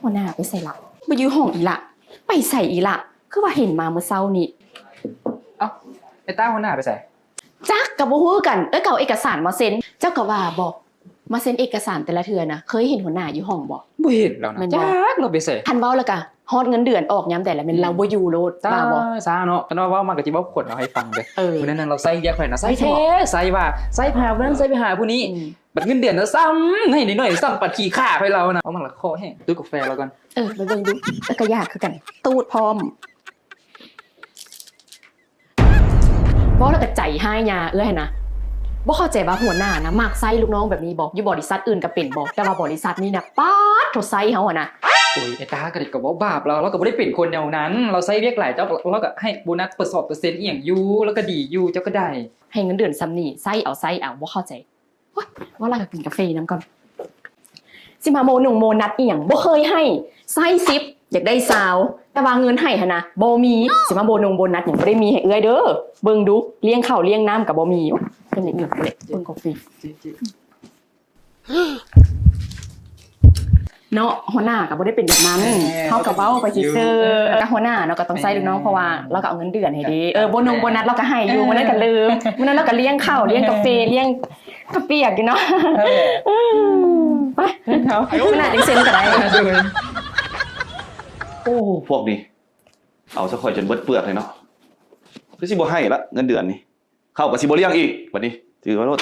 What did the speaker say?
ຫົວໜ້າໄປໃສລະ? ບໍ່ຢູ່ຫ້ອງອີກລະ. ໄປໃສອີກລະ? ຄືວ່າເຫັນມາມື້ເຊົ້ານີ້. ເອົ້າ ໄອ້ຕ້າຫົວໜ້າໄປໃສ? ຈັກ ກໍບໍ່ຮູ້ຄືກັນ. ເອື້ອຍກໍເອົາເອກະສານມາເຊັນ. ເຈົ້າກໍວ່າບໍ ມາເຊັນເອກະສານແຕ່ລະເທື່ອນະ ເຄີຍເຫັນຫົວໜ້າຢູ່ຫ້ອງບໍ? ບໍ່ເຫັນແລ້ວນະ. ແມ່ນບໍ່? ຈັກລາວໄປໃສ. ຄັນເວົ້າແລ້ວກໍຮອດເງິນເດືອນອອກຍາມໃດລະ ແມ່ນລາວ ອືມ ບໍ່ຢູ່ໂລດ ວ່າບໍ່? ຊ້າເນາະ. ຄັນວ່າເວົ້າມາກໍຊິເວົ້າຂວັນເອົາໃຫ້ຟັງເດີ້. ເອີ ມື້ນັ້ນລາວໃຊ້ວຽກຂ້ອຍນະ ໃຊ້ແທ້ ໃຊ້ວ່າ ໃຊ້ໄປຫາຜູ້ນັ້ນ ໃຊ້ໄປຫາຜູ້ນີ້. ອືມ. ບັດເງິນເດືອນນະ ຊ້ຳໃຫ້ໜ້ອຍໆ ຊ້ຳປັດຂີ້ຂ້າໃຫ້ລາວນະ. ເອົາມາລະຂໍແຫ້ງ ຕູດກາແຟລາວກ່ອນ. ເອີ ໄປເບິ່ງດູ. ເອື້ອຍກໍຢາກຄືກັນ ຕູດພ້ອມ. ເວົ້າແລ້ວກໍໃຈຮ້າຍຍາເອື້ອຍຫັ້ນນະ. ບໍ່ເຂົ້າໃຈວ່າຫົວໜ້ານະ ມັກໃຊ້ລູກນ້ອງແບບນີ້ບໍ? ຢູ່ບໍລິສັດອື່ນກໍເປັນບໍ? ແຕ່ວ່າບໍລິສັດນີ້ນະ ປາດໂທ້ ໃຊ້ເຮົາຫັ້ນນະ. ໂອ້ຍ ໄອ້ຕ້າກໍໄດ້ ກໍເວົ້າບາບລາວ ລາວກໍບໍ່ໄດ້ເປັນຄົນແນວນັ້ນ. ລາວໃຊ້ວຽກຫຼາຍ ເຈົ້າ ລາວກໍໃຫ້ໂບນັດເປີເຊັນອີ່ຫຍັງຢູ່ ລາວກໍດີຢູ່ ເຈົ້າກໍໄດ້. ໃຫ້ເງິນເດືອນສ່ຳນີ້ ໃຊ້ເອົາ ໃຊ້ເອົາ ບໍ່ເຂົ້າໃຈ. ໂອ້ຍ ວ່າລະ ກິນກາເຟນຳກ່ອນ. ຊິມາໂມນົງໂມນັດອີ່ຫຍັງ ບໍ່ເຄີຍໃຫ້. ໃຊ້ສິບ ຢາກໄດ້ຊາວ ແຕ່ວ່າເງິນໃຫ້ຫັ້ນນະບໍ່ມີ. ຊິມາໂບນົງໂບນັດຫຍັງ ບໍ່ໄດ້ມີໃຫ້ເອື້ອຍເດີ້. ເບິ່ງດູ ລ້ຽງເຂົ້າລ້ຽງນ້ຳກໍບໍ່ມີ. ໂອ້ຍ ເປັນຫຍັງອີກແຫຼະ ເບິ່ງກາເຟ. ເນາະ ຫົວໜ້າກໍບໍ່ໄດ້ເປັນແບບນັ້ນ. ເອີ ເຮົາກໍເວົ້າໄປຊື່ໆ. ເອີ ກໍຫົວໜ້າເນາະ ກໍຕ້ອງໃຊ້ລູກນ້ອງ ເອີ ເພາະວ່າລາວກໍເອົາເງິນເດືອນໃຫ້ເດ້. ເອີ ໂບນົງໂບນັດລາວກໍໃຫ້ຢູ່. ເອີ ມື້ນັ້ນກໍລືມ. ມື້ນັ້ນລາວກໍລ້ຽງເຂົ້າ ລ້ຽງກາເຟ ລ້ຽງເຂົ້າປຽກຢູ່ເນາະ. ເອີ ໄປ ເຮົາ ຫົວໜ້າຈັ່ງເຊັນກໍໄດ້. ໂດຍ. ໂອ້ ພວກນີ້ເອົາຊະຂ້ອຍຈົນເບິດເປືອກເລີຍເນາະ. ຄືຊິບໍ່ໃຫ້ລະ ເງິນເດືອນນີ້ ເຂົ້າກໍຊິບໍ່ລ້ຽງອີກ. ບັດນີ້ຖືມາໂລດ.